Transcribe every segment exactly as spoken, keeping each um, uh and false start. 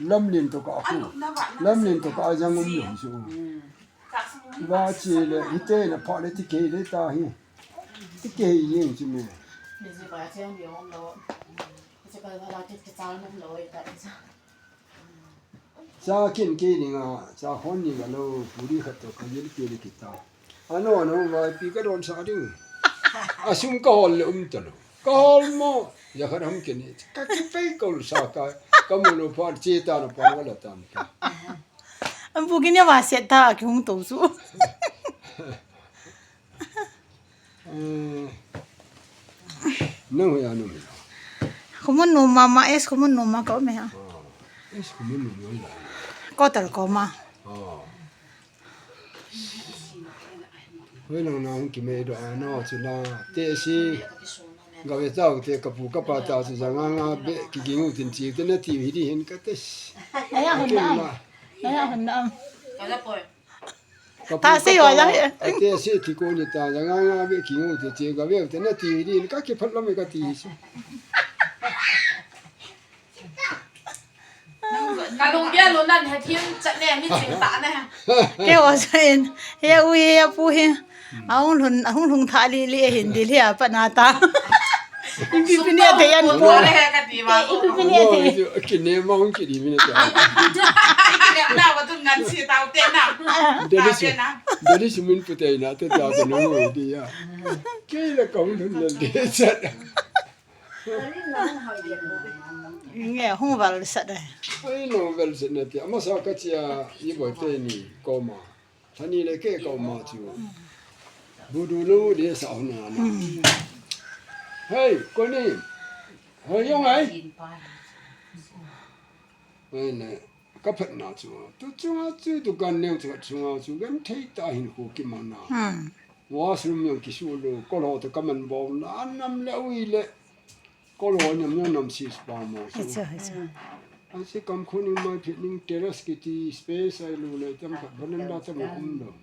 Lamlen to ka ku. Lamlen to ka jang um lo su. Ba chi le hite na pha le ti ke le ta hi. Ti ke yin chi me. Cha kin ke ni nga, cha hon ni nga lo, puri khat to ka yel ke le kita. Ano, ano, vai pi ka don sa ding. Asum ka hol le um ta lo. Ka hol mo, ya khat ham ke ni. Ka ki pei ka ul sa ka, ka mo lo pha, che ta lo pha, wala ta lo. An bu kin ya va set ta, ki hung to su. Eh, nang hoiya nom? Khomun nom mama, es khomun nom ma ka um e ha. Ah, es khomun nom la. Ko tal ko ma. Ah. Hoilang na hung kimei doh a na chu la. Te si. Ga ve tau te ka pu ka pa ta chu janga nga be ki ging u tin chi te na ti hi di hin ka te si. Aya hon na. Aya hon na. Ka pu ta se yo ya. Ate se ti ko ni ta, ya nga nga ve ki ngo te che ga ve te na ti ri ka ki phat lo me ka ti se. Ka lung bia lo nan ha thim chat ne mi ching ta ne. Ke o sen. He u he pu he. Ahung lhun, ahung lhung tha li li hin di li a pa na ta. Ipi pi ni a thei an po. Ipi pi ni a thei. Kine ma hung kidi mi na ta. Na wa tun ngan si tau te na. Dali si, dali si min pu te na te ta te no di ya. Ke la ka hung lhun na de sa. Nge hung val sa de. Ai no val sa na te. Ama sa ka chia i boi te ni ko ma. Thani le ke ka ma chu. Budu lu de sa hon na. Hei, ko ni. Hei, yong ai. Hei ne. Ka phat na chu. Tu chunga chu, tu kan neu chu, chunga chu. Kan thei ta hin ko ki ma na. Washroom yong ki su lu. Ko lo to ka man bo na. Nam le ui le. Ko lo nyam nyam nam si pa mo su. Acha, acha. An si kam khu ning mai phit ning terrace kiti space ai lo le tam khat veranda tam um lo.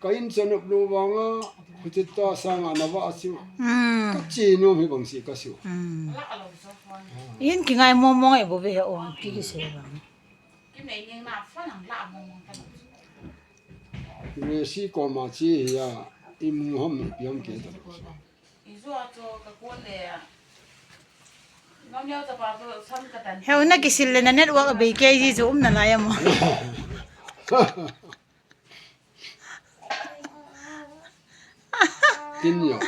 Ka in chan up lo vanga, khu te ta sanga na va chu. Ka che nom hi bang si ka su. In ki ngai mong mong e bo ve o, ki ki se bang. Ki me si ko ma chi ya, i mu ham i piam ke ta. Heu na kisil le na network a bei kei ji chu um na lai amo. Tin yo.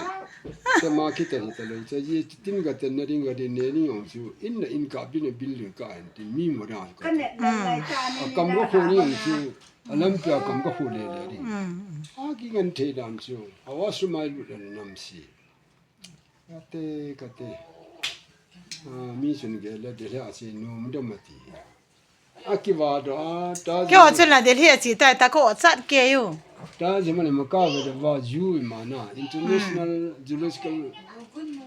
Te ma kita hi ta lo. Cha ji tin ga ten na ding ga din ne ni yong chu. In na in ka bin a building ka an tin mi mo da ka. Ka ne na lai ka ni. A kam ga kho ni yong chu. A lam pia kam ga kho le le ding. A ki ngan thei dan chu. A wa su mai lu dan nam si. Kate, kate. Ah, mi chun ge le Delhi a che nom dam ati. A ki va do a, ta. Ke o chun la Delhi a che ta, ta ko chat ke yo. Ta je mane ma ka ve de va ju ma na, International Zoological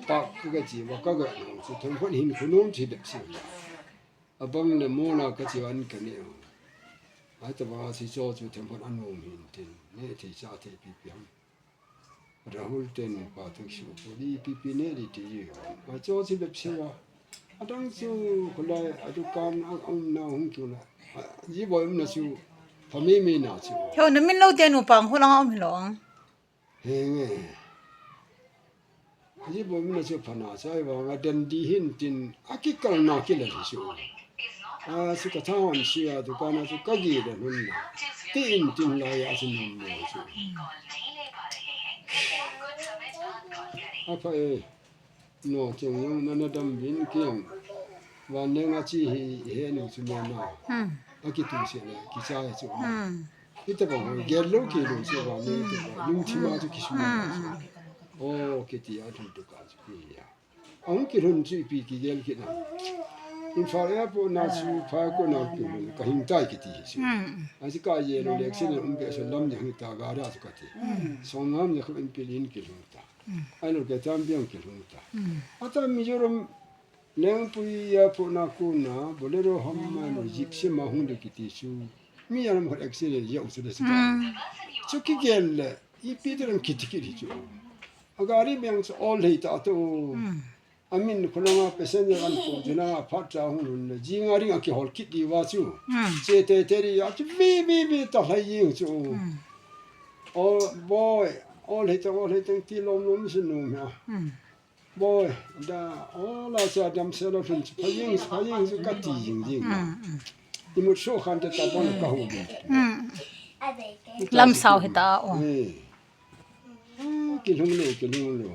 Park ka che va ka ga chu thon kon hin khu nom che de che. A bang le mo na ka che an ka ne. A ta va si cho chu thon kon an nom hin tin. Ne thei cha thei pi pi ham. Rahul te nupa te kisu ko di pipi ne di ti ji. A cho chi bep se wa. A dang chu ko lai a dukan a um na hung tu na. A ji boi um na chu. Pha mi mi na chu. Ho na min lo te nupa hung lang um hi lo. He nge. A ji boi um na chu pha na chu ai wa nga den di hin tin a ki kal na ki le chu. A, chu ka tha hon si a, dukan a chu ka gi le hun na. Ti in tin lai a chu nom mo chu. A pha e. No, cheng yong na na dam bin kiang. Van leng a chi hi he nu chu mo na. A ki tu se le, ki cha chu. Ita bang hoi gel lo ki lo chu van leng tu ba. Lung chi ma chu ki su ma chu. O, ki ti a thu tu ka chu ki ya. Ahung kilhun chu ipi kigel kit na. Imphal airport na chu pha ko na kilhun ka hing tai kiti hi chu. A chu ka ye lo le accident um be so lam ni hung ta ga da chu ka ti. Song ngam ni ko in pil in kilhun ta. Ai lo ke tam biang kilhun ta. Ata Mizoram Lengpui airport na ko na Bolero ham ma no jeep se ma hung de kiti chu. Mi alam khat accident ya u chu de chu. Chu kigel le ipi de lam kiti kiti chu. A gari biang chu ol hei ta to. Amin khulanga passenger an pu juna phat cha hung lhun le. Jing a ring a kihol kit di va chu. Hmm. Che te te ri a chu vi vi vi ta hlai jing chu. Hmm. O boy, o lhei tang, o lhei tang ti lom lom si nu mia. Hmm. Boy, da, o la cha dam se lo lhun chu. Pha jing, pha jing chu ka ti jing jing. Hmm, hmm. Imut so khan te ta bon ka hu. Hmm. Lam sao hi ta o. Eh. Kilhung lo, kilhung lo.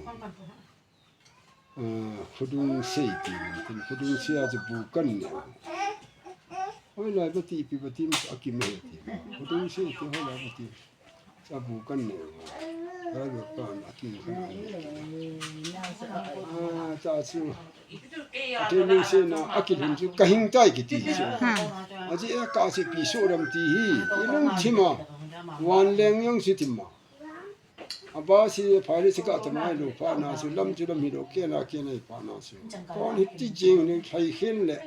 Ah, khudung sei ti, tin khudung sei a chu bu kan ne. Hoilai ba ti pi ba ti a kim he ti. Khudung sei ti hoilai ba ti. Cha bu kan ne. Ba ba pa a kim kan ne. Ah, cha chu. Te ni se na a kilhun chu ka hing tai ki ti chu. A ji a ka si pi so ram ti hi. I lung thim a. Vanleng jong si thim a. A ba si phai le si ka ta mai lo pha na su lam chu lam hi lo ke na ke na i pha na su. Kon hi ti jing ni thai khen le,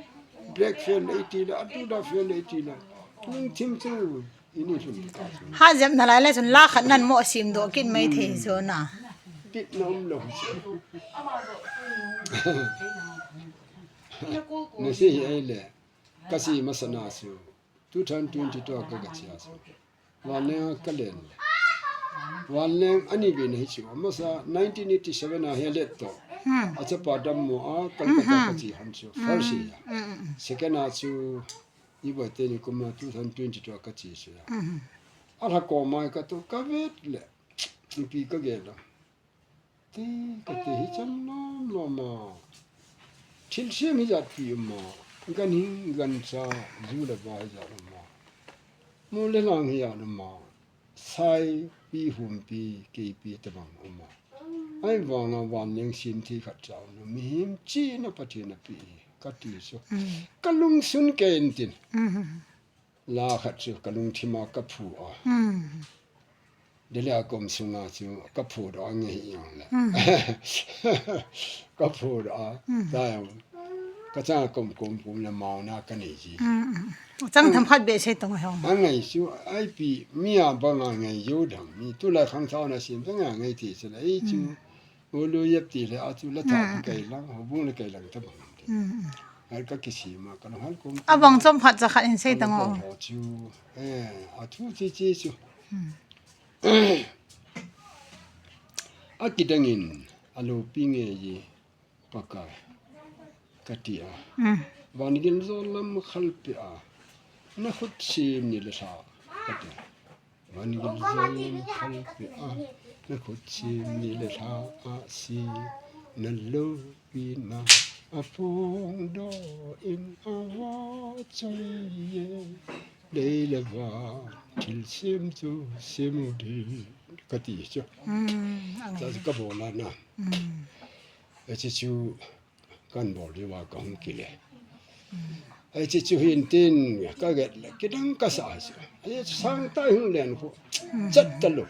black fan le i ti le, a tu da fan le i ti le. Lung thim chu i ni lhun ta su. Ha jep na lai le chun la khat nan mo sim do kit mai thei chu na. Kit na um lo chu. Na si hi ai le, ka si masa na su. Two thousand twenty-two a ka ga chia su. Vanleng a ka len le. Vanleng a ni ve na hi chu. A masa nineteen eighty-seven a hi a let to. Hmm. A chapa dam mo a Calcutta ka chi han chu. First hi a. Hmm, hmm, hmm. Second a chu i ba te ni kum a two thousand twenty-two a ka chi su ya. Hmm. A lha ko mai ka to ka vet le. Ni pi ka ge lo. Te, ka te hi chan lom lom a. Thilsem hi jat pi um a. Ganhing gancha, ju le ba hi jat um a. Mo le lang hi jat um a. Saipi, humpi, keipi tabang um a. Ahivanga vanleng sim thei khat cha um. Mihem chihna Pathen a pe hi ka ti chu. Mm. Ka lungsun kei in tin. Mm. La khat chu ka lungthim a ka phu a. Hmm. Delhi a kom sunga chu ka phu doh a nge hi jong le. Hmm. Ka phu doh a. Hmm. Ta jong. Ka chang kom kom kom le mauna ka nei ji. Hmm, hmm. Chang tham khat be sei tong ho. A ngai chu ai pi mi a bang a ngai jo dang mi tu la khang thau na sim ta ngai ngai ti chu le. Ei chu. Hmm. Ulu yep ti le a chu la tha kai lang, ho bung le kai lang ta bang. Hmm. Ai ka kisi ma ka hal kum. A bang chom phat cha khat in sei tang o. Ho chu. Eh, a thu chi chi chu. Hmm. A kidang in a lopi nge ji Pakai ka ti a. Hmm. Van gil zo lam khal pe a. Na khut sim ni le tha ka ti a. Van gil zo lam khal pe a, na khut sim ni le tha a si, na lopi na a phong doh in a va choi ye, lei le van thilsem chu sem u di ka ti chu. Hmm, ang. Cha chu ka bol a na. Hmm. Hiche chu Kan bol diu va ka hung kile. Hiche chu hin tin ka get le, kidang ka sa chu. Hiche chu sang tai hung len khu. Chat ta lo.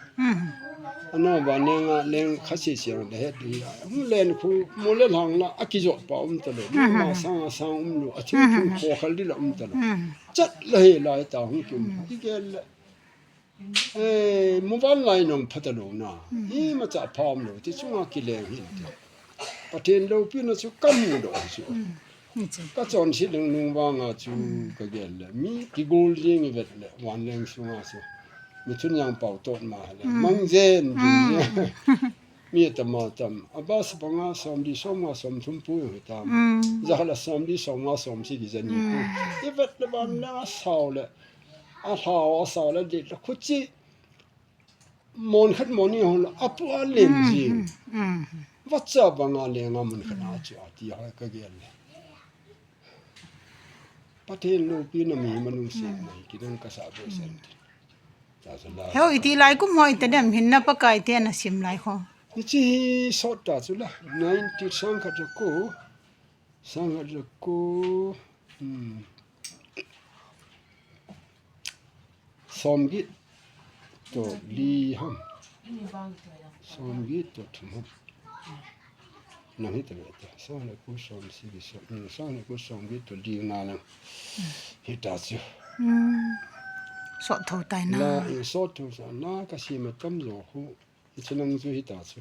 Ano ba neng a, neng kha si si le het di. Hung len khu mo le lang la, a kijot pa um ta lo. Ma sang a sang um lo. A thing thing kho khal di la um ta lo. Chat la he lai ta hung kim. Ki gel le. Eh, mo van lai nong pha ta lo na. Hmm. Ima cha pha um lo, ti chunga kileng hin ti. Pathen loupina chu ka mu doh chu. Hmm. Ni chu. Ka chonset leng nung vanga chu ka gel le. Mi kigol jing i vet le, vanleng sunga chu. Mi chun yang pau tot ma le. Hmm. Mang jen, jing jen. Mi tam a tam. A bus panga som li som nga som thum pu hi tam. Hmm. Za la som li som nga som si ki jani pu. Hmm. I vet le vanleng a sao le. A hlau a sao la dit la khu chi. Mon khat mon ni hon la a pu a lem ji. Vacha banga lenga mun khat a chi a ti ha ka gel le. Pathen loupina mi ma nung se mai kidang ka sa be sen. Cha sa la. Heu iti lai kum ho ita dem hin na Pakai te na sim lai ho. Ni chi sot ta chu la. Ninety sang khat ko. Sang khat ko. Hmm. Som get to li ham. Som get to thum ham. Nang hi ta ve ta. Sang le ku som si ki som. Mm, sang le ku som get to li nga lang. Hi ta chu. Mm. Sot tho tai na. La, eh, sot tho sa na ka si ma tam zo khu. Hiche nang chu hi ta chu.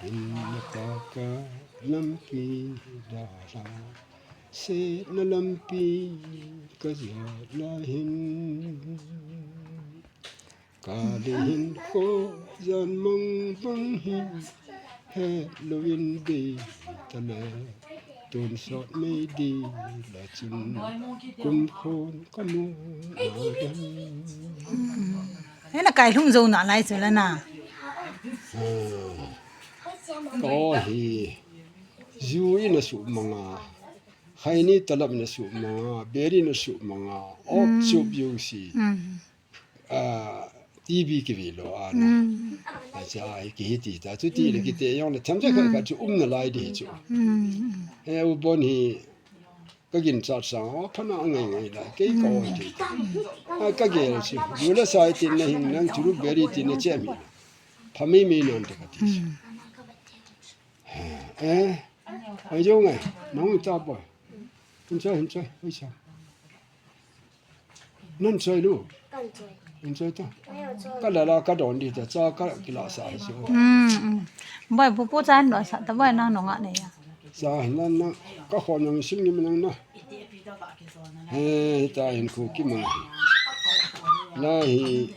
Hinna ka ka lampi dala, sena lampi ka jot la hin. Ka le hin ko jan mang bang hi, he lovin be tale, tun sot mei di la chin, kum khon ka mu na dem. He na kai lhung jo na lai chu la na. Ko hi, ju ina su manga, khaini talap ina su manga, beri ina su manga, op chup ju si. Ah, T V kivi lo ana. Acha, hi kihi ti ta, chu ti le kite jong le, tham cha kha kha chu um na lai di chu. He u bon hi, ka gin chat sang, o, phana ngai ngai la, kei ka oi ti. A, ka gel si. Ju la sai tin na hing nang chu beri tin na che mi. Pha mei mei nan ta ka ti si. Eh, ai jo ngai, nang ta bo. Hin choi, hin choi, ai sa. Nan choi lu. Kan choi. Kan choi ta. Kan choi. Ka la la ka don di ta, cha ka kila sa hi so. Hmm, hmm. Bai pu pu chan do sa ta bai nang nong a ne ya. Sa nan na ka khon nang sim ni nang na. He ta hin khu ki mang. La hi.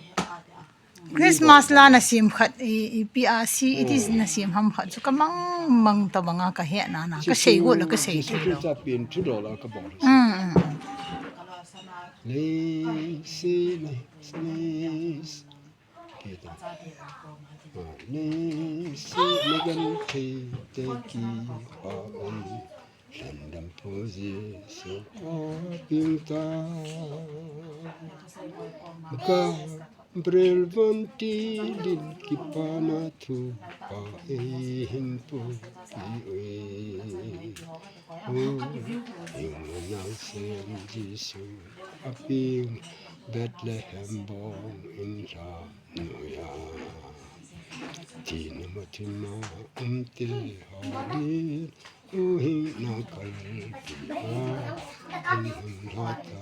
Christmas la na sim khat i, i P R C it is na sim ham khat chu ka mang mang ta banga ka he na na ka sei go la ka sei thei lo. Christmas pin thu do la ka bol. Hmm, hmm. Nei si, nei si, nei si. Kita. Ah, nei si, nei gan thei te ki pa on. Lhandampu Jesu a ping ta. Gabriel vantil in kipana thu pa eihin pu i ui. O, hing na sem Jesu a ping Bethlehem bong in lha. Nuya, tina matima umte halin, uhi na kalpi a, um, um, lhata.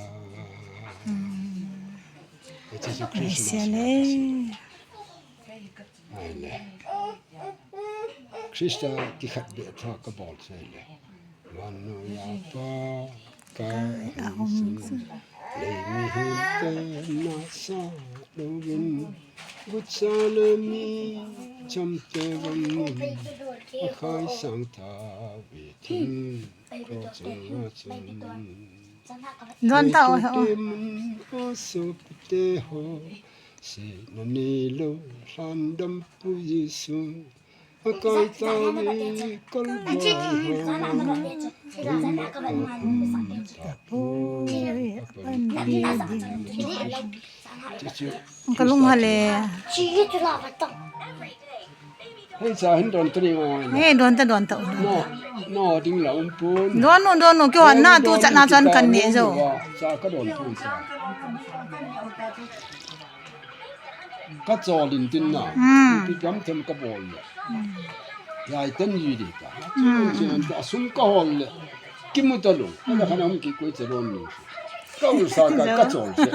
It is a Christmas legacy. Ai le. Krista kikhat be tha ka bol sai le. Vannoi a Pa, kai ahung sun. Lei mihem te nasa louvin. Gutsa le mi cham te vangin. Akhai sang tave thim. Ko chunga chun. Don ta o ho. Te mun o sop te ho. Sena neilou lhandampu Jesu. Akai tave Kalvari hama. Ka lung hale. Hei cha hin don ta ding o. Hei don ta, don ta. No, no ding la um pun. Don no, don no, kyo na tu cha na chan kan ne jo. Cha ka don pun cha. Ka chol in tin na. Hmm. Pi gam them ka bol le. Hmm. Yai ten yi di ta. Hmm. Chen ta sum ka hol le. Kimu ta lo. Ala khana hum ki koi cha ron ni. Ka ul sa ka, ka chol che.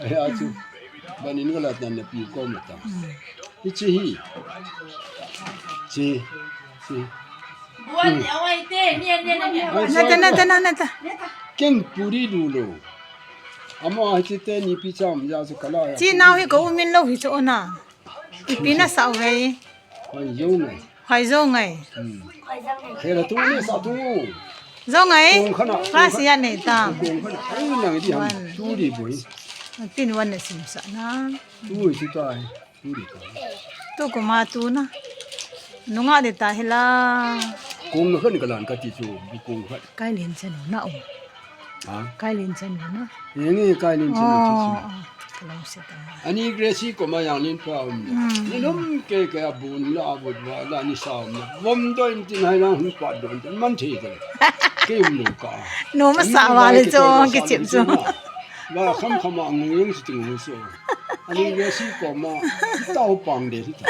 Ai a chu. Banin ka la tan na pi ko ma ta. Hmm. Hi chi hi. Chi. Chi. Nata, nata, nata, nata. Ken puri du lo. Ama hiche teni pi cham ja chu kala ya. Chi nau hi ko umin lo hi chu ona. Ipi na sau ve. Hoi jo ngai. Hoi jo ngai. Hmm. Hela tu ni sa tu. Jo ngai. Kong khana. Ka sia nei ta. Kong khana. Ai nang di ham. Wan. Tu di boi. Tin wan na sim sa na. Tu si ta. Tu di ta. Tu ko ma tu na. Nunga de ta hela. Kong khan ka lan ka ti chu. Kong khan. Kai len chen na o. Ha? Kai len chen na. Ye nge kai len chen na chu. Oh, oh. Ka lo se ta. Ani Gracie ko ma yang len pa um. Hmm. Ni lum ke ke a bun la a bun la la ni sa um. Vom do in tin hai lang hun pa do in tin man the de. Ke um lo ka. No ma sa wa le cho ke chim cho. Ba kham kham a ngung ngung si ting ngu so. Ani ve si ko ma. Tao pang de si ta.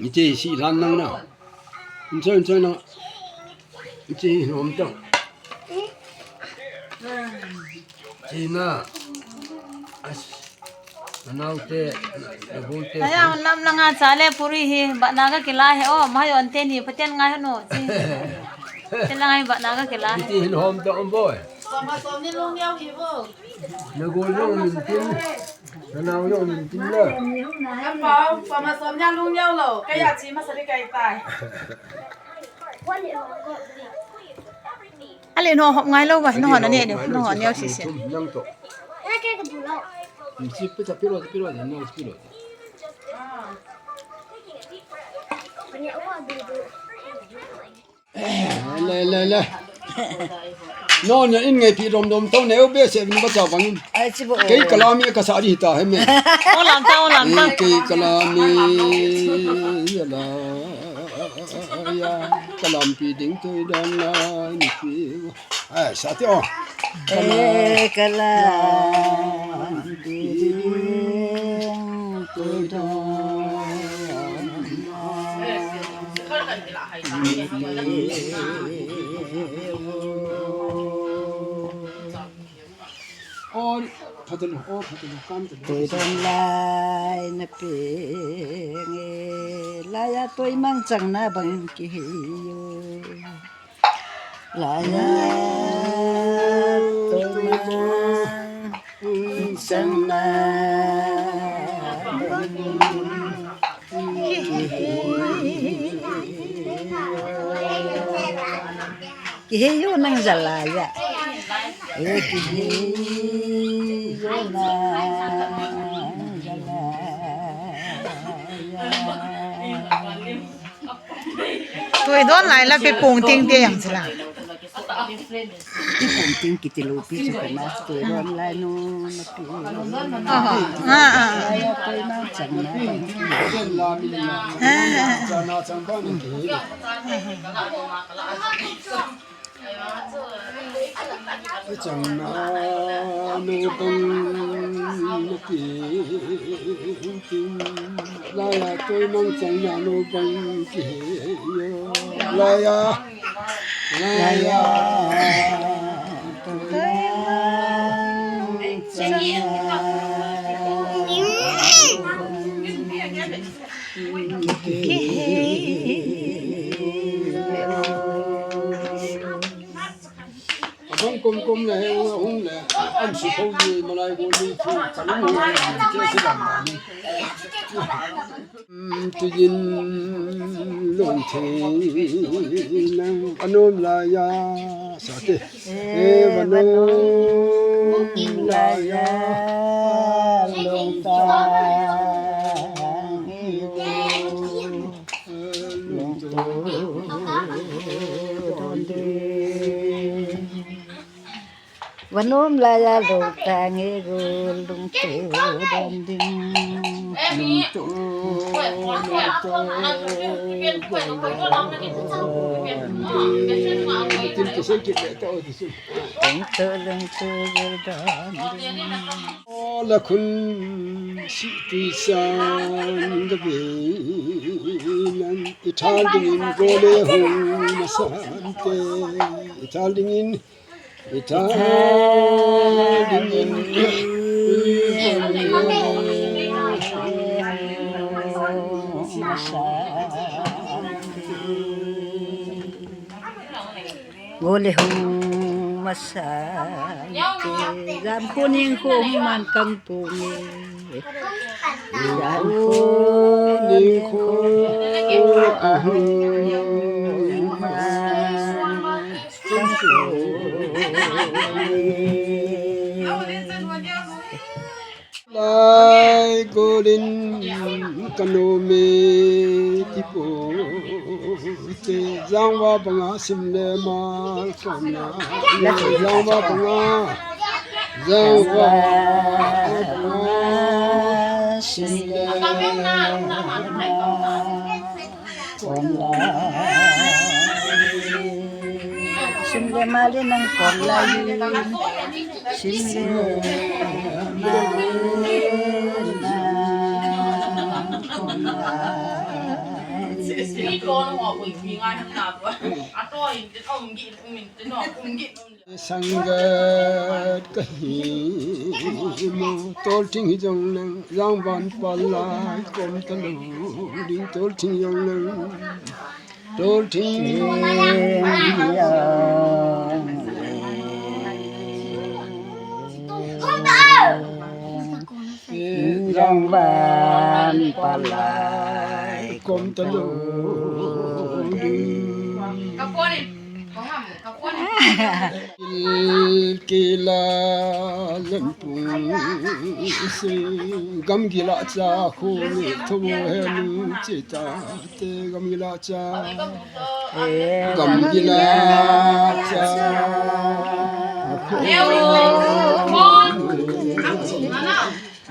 Ite si lan nang na. Inchoi inchoi na. Ite nom ta. Tina. As. Nanaute, nabute. Aya, lam langa chale puri hi, ba naga kila he, oh, mai on te ni, paten ngai no. Te langa ba naga kila. Iti hin hom ta um boy. Pama som ni lung yau hi bo. Nagol yau min tin. Nanau yau min tin la. Kan pau, pama som ni lung yau lo. Kaya chi ma sa ri kai tai. Ale no hop ngai lo ba, no hop na ne ne, no hop ne si si. Nang to. Si pe ta piro, piro, no piro. Le le le. No nya in ngai pi rom dom to ne u be se vin ba cha bang. Ai chi bo. Kei kalami ka sa ri ta he me. O lam ta, o lam ta. Kei kalami ya la. Ya kalam pi ding toi dan na ni pi. Ai, sa ti o. E kalam pi ding toi dan. O, phatalo, o, phatalo, kam talo. Toi don lai na pe nge, laya toi mang chang na bang ki he yo. Laya toi mang chang na bang ki he yo. Ki he yo nang jalaya. E ki he yo nang jalaya. Toi don lai la pe pung ting te yang sila. Pi pung ting kiti lo pi chu kana toi don lai no na pi. Aha. Ah, ah. Lai ya toi na chang na. Ah, ah. Chang na no bang na pi ting. Laya toi mang chang na no bang ki he yo. Laya. Laya. Abang kom kom na he hung le, am si ko ni malai ko ni chu, chang hung ni che si dam ni. Tijin lung thei na, anom laya, sa te. E, vanom laya, lung ta. Vanom laya lung ta nge go lung to don ding. Lung to, lung to, lung to. Lung to, lung to, go don ding. Ola khun si tui san ga ve nan, i thal dingin go le hung masante, i thal dingin, i thal dingin. Go le hung masante, jam ko ning ko man kang pu nge. Jam ko ning ko ahung man kang pu nge. Lai golin kanu me kipu te jangwa banga sim le mal kana. Jangwa banga, jangwa banga sim le mal kana. Sim le ma le nang kon lai. Sim le ma le nang kon lai. Sangat kahi mo, tolthing hi jong leng, jangvan palai kom talou ding, tolthing jong leng. Tolthing jangvan palai kom talou ding. Kila lempung se, gamgi la cha khu ni thu henu chita te, gamgi la cha, gamgi la cha khu ni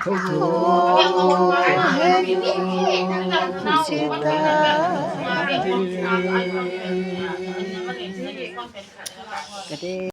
thu henu chita te.